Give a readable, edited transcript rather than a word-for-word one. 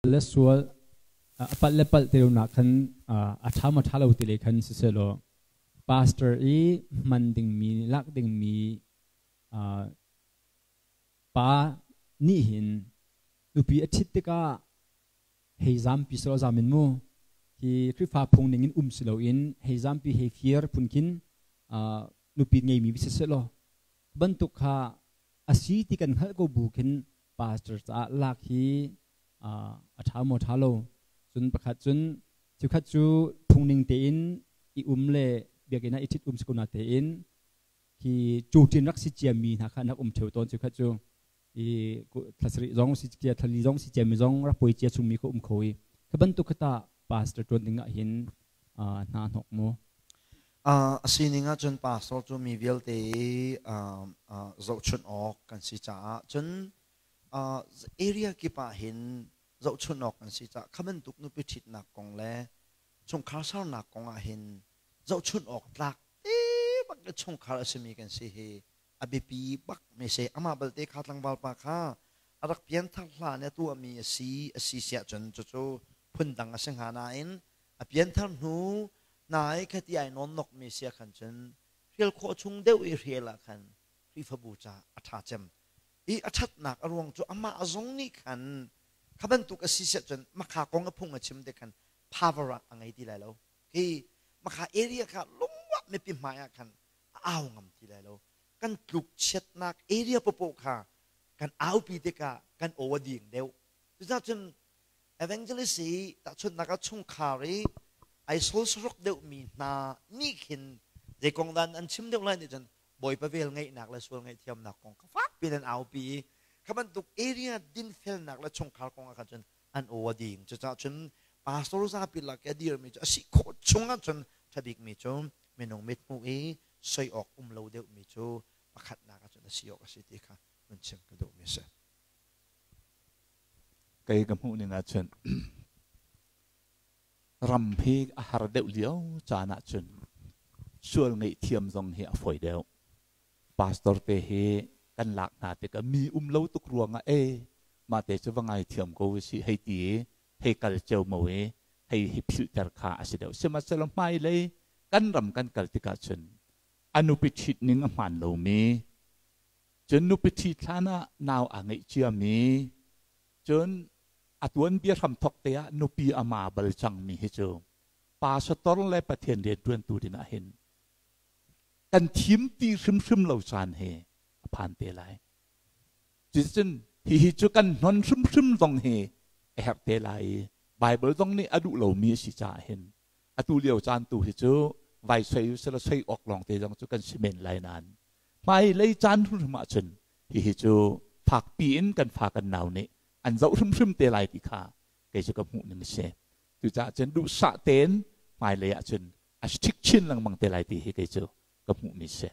Le sual a palh le palh te lo nak khan a ṭha maw ṭha lo ti le khan sisehlaw pastor i hman dingmi lak dingmi pa nih hin nupi a ṭhit tikah hei zampi selaw zam in mu hi Khrihfa phung ning in um si loin hei zampi hei fir phun khin nupi ngeimi si selaw bantuk kha a si ti kan hngalh ko bu khin pastor caah lak hi a ṭha maw ṭha lo. Cun pakhat cun chiukhat cu phungning tein i um le biakinn ah i ṭhit um si ko na tein hi cuṭin rak si ciami hna kha an rak um ṭheo tawn. Chiukhat cu i thlasarih zong si cia, thlali zong si ciami zong rak puai cia chungmi kha um kho i kha bantuk kha tah pastor ṭuan ding ah hin hna hnok mu? A sining ahcun pastor cu mi vialte zohchunh awk kan si caah cun area kip ah hin zohchunh awk kan si caah kha bantuk nupi ṭhitnak kong le chungkhar sernak kong ah hin zohchunh awk tlak te bak le chungkhar a simi kan si hi a biapi bak mi si. Amah balte kha tlangval pa kha a rak pianthar hlan i a tuahmi a si a si siah cun cucu phundang a si hnga nain a pianthar hnu hna i khati ai nawnnokmi si ah khan cun hrial khawh chung deuh i hrial ah khan Khrihfabu caah a ṭha cem. I a ṭhatnak a ruang cu amah zong nih khan kha bantuk a si siah cun makha kong a phung a chim te khan power ah a ngei ti lai lo. Khi makha area kha lungwah mipi hmai ah khan a au ngam ti lai lo. Kan tluk chiatnak area popoh kha kan aupi tikah kan aw a ding deuh. Cucaah cun evangelist i tahchunhnak ah chungkhar i ai solsarok deuhmi hna nih khin zei kong dah an chim deuh lai nih cun Bawipa vel ngeihnak le sual ngaihthiamnak kong kha fakpi in an aupi i kha bantuk area dinfelnak le chungkhar kong ah khan cun an aw a ding. Cucaah cun pastor zapi lak i a dirmi cu a si khawh chung ahcun ṭha bikmi cu minung mithmuh i soi awk um lo deuhmi cu pakhatnak ahcun a si awk a si ti kha hun chim ka duhmi a si. Kei ka hmuh ning ahcun ram hi a har deuh lio caan ahcun sual ngaihthiam zong hi a fawi deuh. Pastor te hi kan lak hna tikah mi um lo tuk ruangah e mah te cu va ngaithiam ko usih hei ti i hei kal ceomo i hei hi philhter kha a si deuh. Sihmanhsehlaw hmailei kan ram kan kal tikah cun a nupi ṭhit ning a hmaan lomi, cun nupi ṭhit hlan ah nau aa ngeih ciami, cun a tuanbia hramthawk te ah nupi a ma bal cangmi hi cu pastor le Pathian rianṭuantu ding ah hin kan thim ti hrimhrim lo caan hi a phan te lai. Cuticun hihi cu kan hnon hrimhrim zong hi a herh te lai i Baibal zong nih a duh lomi a si caah hin atu lio caan tu hi cu vai soi usila soi awk lawng te zong cu kan si men lai nain hmailei caan hrimhrim ahcun hihi cu fakpi in kan fa kan nau nih an zoh hrimhrim te lai ti kha kei cu ka hmuh ning a si. Cucaah cun duhsah tein hmailei ahcun a strict chin lengmang te lai ti hi kei cu ka hmuhmi si.